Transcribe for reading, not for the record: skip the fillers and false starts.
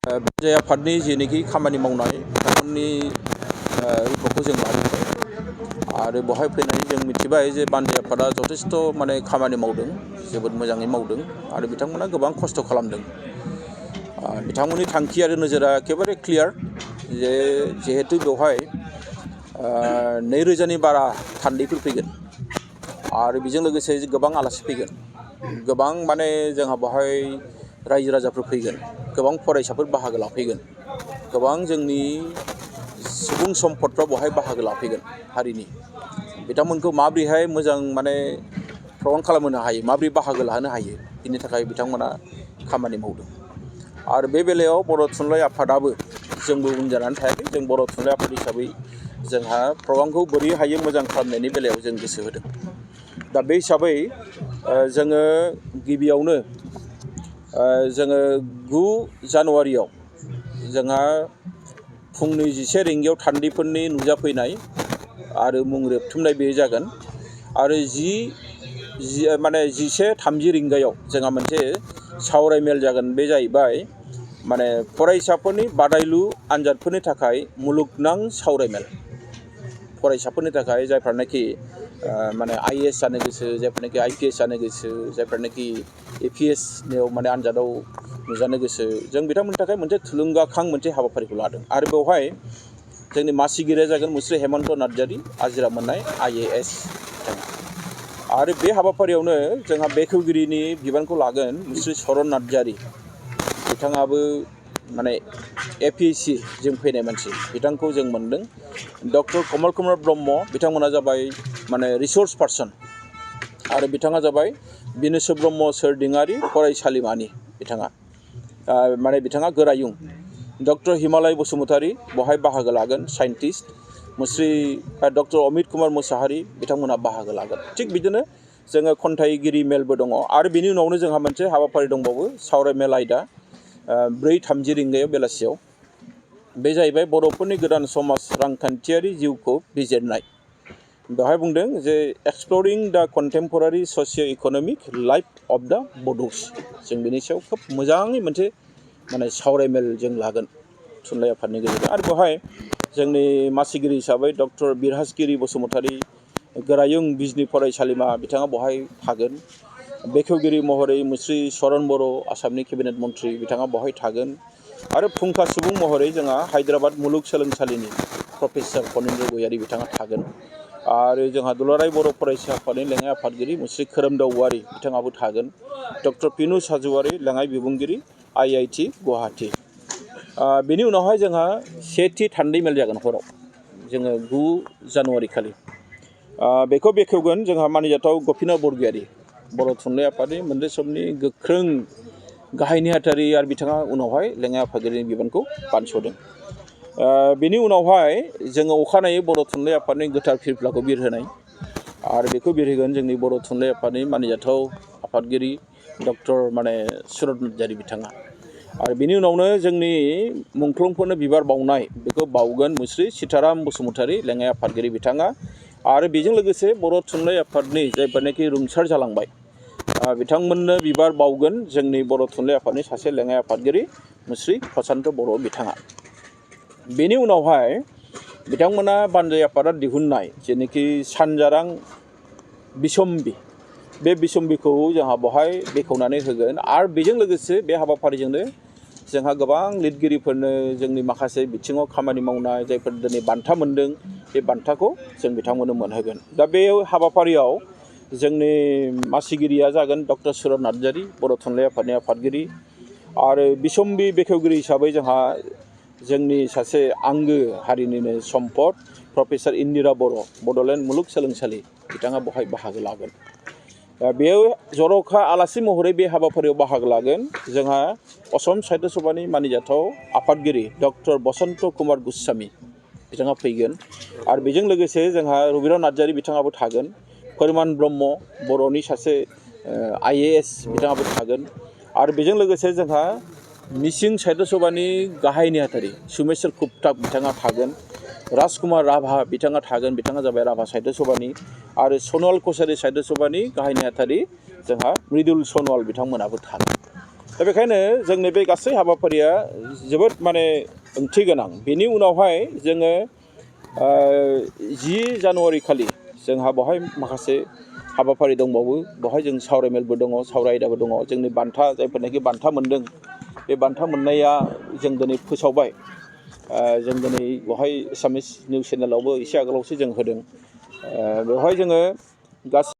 जाय आफादनि जेनोखि खामानि मावनाय बिथांमोननि रिपर्टखौ जों लाजोब्बाय आरो बेवहाय फैनानै जों मिथिबाय जे बानजाय आफादा जथेस्थ माने खामानि मावदों, जोबोद मोजाङै मावदों आरो बिथांमोना गोबां खस्थ' खालामदों। बिथांमोननि थांखि आरो नोजोरा एखेबारे क्लियार जे जिहेतु बेवहाय 2000नि बारा थान्दैफोर फैगोन आरो बेजों लोगोसे गोबां आलासि फैगोन, गोबां माने जोंहा बेवहाय रायजो राजाफोर फैगोन, गोबां फरायसाफोर बाहागो लाफैगोन, गोबां जोंनि सुबुं सम्पदफ्रा बेवहाय बाहागो लाफैगोन हारिनि। बिथांमोनखौ माबोरैहाय मोजां माने प्रग्राम खालामहोनो हायो, माबोरै बाहागो लाहोनो हायो, बिनि थाखाय बिथांमोना खामानि मावदों। आरो बे बेलायाव बर' थुनलाइ आफादाबो जोंबो उन जानानै थायाखै। जों बर' थुनलाइ आफाद हिसाबै जोंहा प्रग्रामखौ बोरै हायो मोजां खालामनायनि बेलायाव जों गोसो होदों। दा बे हिसाबै जोङो गिबियावनो जोङो 9 जानुवारियाव जोंहा फुंनि 11 रिंगायाव थान्दैफोरनि नुजाफैनाय आरो मुं रेबथुमनाय बे जागोन। आरो 11:30 रिंगायाव जोंहा मोनसे सावरायमेल जागोन। बे जाहैबाय माने फरायसाफोरनि बादायलु आनजादफोरनि थाखाय मुलुगनां सावरायमेल। फरायसाफोरनि थाखाय जायफ्रानाखि माने IAS जानो गोसो, जायफ्रानाखि IPS जानो गोसो, जायफ्रानाखि APS माने आनजादाव नुजानो गोसो, जों बिथांमोननि थाखाय मोनसे थुलुंगाखां मोनसे हाबाफारिखौ लादों। आरो बेवहाय जोंनि मासिगिरिया जागोन मुस्रि हेमन्त नार्जारि, आजिरा मोननाय IAS बिथाङा। आरो बे हाबाफारियावनो जोंहा बेखेवगिरिनि बिबानखौ लागोन मुस्रि चरन नार्जारि, बिथाङाबो माने APSC जों फैनाय मानसि, बिथांखौ जों मोनदों। डक्टर कमल कुमार ब्रह्म, बिथांमोना जाबाय माने रिसर्स पार्सन आरो बिथाङा जाबाय बिनेस्वर ब्रह्म सोरदिङारि फरायसालिमानि बिथाङा माने बिथाङा गोरायुं। डक्टर हिमालय बसुमतारी बेवहाय बाहागो लागोन, साइन्टिस्ट। मुस्रि डक्टर अमित कुमार मुसाहारि, बिथांमोनहा बाहागो लागोन। थिग बिदिनो जोङो खन्थाइगिरि मेलबो दङ। आरो बिनि उनावनो जोंहा मोनसे हाबाफारि दंबावो, सावरायमेल आयदा 4:30 रिंगायाव बेलासियाव। बे जाहैबाय बर'फोरनि गोदान समाज रांखान्थियारि जिउखौ बिजिरनाय। बेवहाय बुंदों जे एक्सप्लरिं द contemporary socio' economic life of द बड'स। जों बेनि सायाव खोब मोजाङै मोनसे माने सावरायमेल जों लागोन थुनलाइ आफादनि गेजेरजों। आरो बेवहाय जोंनि मासिगिरि हिसाबै डक्टर बिरहासगिरि बसुमतारी, गोरायुं बिजनि फरायसालिमा, बिथाङा बेवहाय थागोन। बेखेवगिरि महरै मुस्रि चरन बर', आसामनि केबिनेट मन्थ्रि, बिथाङा बेवहाय थागोन। आरो फुंखा सुबुं महरै जोंहा हायद्राबाद मुलुगसोलोंसालिनि प्रफेसर फनिन्द्र गयारि, बिथाङा थागोन। आरो जोंहा दुलाराय बर' फरायसा आफादनि लेङाइ आफादगिरि मुस्रि खोरोमदाव औवारि, बिथाङाबो थागोन। डक्टर पिनुस हाज'वारि, लेङाइ बिबुंगिरि, IIT गुवाहाटी। बेनि उनावहाय जोंहा सेथि थान्दै मेल जागोन हराव, जोङो 9 जानुवारि खालि। बेखौ बेखेवगोन जोंहा मानिजाथाव गपिनाथ बरगयारि, बर' थुनलाइ आफादनि मोनसे समनि गोख्रों गाहाय नेहाथारि, आरो बिथाङा उनावहाय लेङाइ आफादगिरिनि बिबानखौ बानस'दों। बेनि उनावहाय जोङो अखानायै बर' थुनलाइ आफादनि गोथार फिरफिलाखौ बिरहोनाय, आरो बेखौ बिरहोगोन जोंनि बर' थुनलाइ आफादनि मानिजाथाव आफादगिरि डक्टर माने सुरत नार्जारि बिथाङा। आरो बिनि उनावनो जोंनि मुंख्लंफोरनो बिबार बावनाय, बेखौ बावगोन मुस्रि सीताराम बसुमतारी, लेङाइ आफादगिरि बिथाङा। आरो बेजों लोगोसे बर' थुनलाइ आफादनि जायफोरनाखि रुंसार जालांबाय, बिथांमोननो बिबार बावगोन जोंनि बर' थुनलाइ आफादनि सासे लेङाइ आफादगिरि मुस्रि प्रसान्त बर' बिथाङा। बेनि उनावहाय बिथांमोना बानजाय आफादा दिहुननाय जेनोखि सानजारां बिसम्बि, बे बिसम्बिखौ जोंहा बेवहाय बेखेवनानै होगोन। आरो बेजों लोगोसे बे हाबाफारिजोंनो जोंहा गोबां लिरगिरिफोरनो जोंनि माखासे बिथिङाव खामानि मावनाय जायफोर दिनै बान्था मोनदों, बे बान्थाखौ जों बिथांमोननो मोनहोगोन। दा बे हाबाफारियाव जोंनि मासिगिरिया जागोन डक्टर सुरत नार्जारि, बर' थुनलाइ आफादनि आफादगिरि। आरो बिसम्बि बेखेवगिरि हिसाबै जोंहा जोंनि सासे आंगो हारिनिनो सम्पद प्रफेसर इन्दिरा बर', बड'लेण्ड मुलुगसोलोंसालि, बिथाङा बेवहाय बाहागो लागोन। बेयाव जर'खा आलासि महरै बे हाबाफारियाव बाहागो लागोन जोंहा असम साहित्य सभानि मानिजाथाव आफादगिरि डक्टर बसन्त कुमार गस्वामी, बिथाङा फैगोन। आरो बेजों लोगोसे जोंहा रबिन्द्रनाथ नार्जारि, बिथाङाबो थागोन। फोरमान ब्रह्म, बर'नि सासे IAS, बिथाङाबो थागोन। आरो बेजों लोगोसे जोंहा मिसिं साहित्य सभानि गाहाय नेहाथारि सुमेश्वर कुपटाक, बिथाङा थागोन। राजकुमार राभा, बिथाङा थागोन, बिथाङा जाबाय राभा साहित्य सभानि। आरो सनवाल कसारि साहित्य सभानि गाहाय नेहाथारि जोंहा मृदुल सनवाल, बिथांमोनाबो थागोन। दा बेखायनो जोंनि बे गासै हाबाफारिया जोबोद माने ओंथि गोनां। बेनि उनावहाय जोङो 10 जानुवारि खालि जोंहा बेवहाय माखासे हाबाफारि दंबावो। बेवहाय जों सावरायमेलबो दङ, सावराय आयदाबो दङ। जोंनि बान्था जायफोरनाखि बान्था मोनदों, बे बान्था मोननाया जों दिनै फोसावबाय। जों दिनै बेवहाय एसामिस निउस चेनेलावबो एसे आगोलावसो जों होदों। बेवहाय जोङो गासै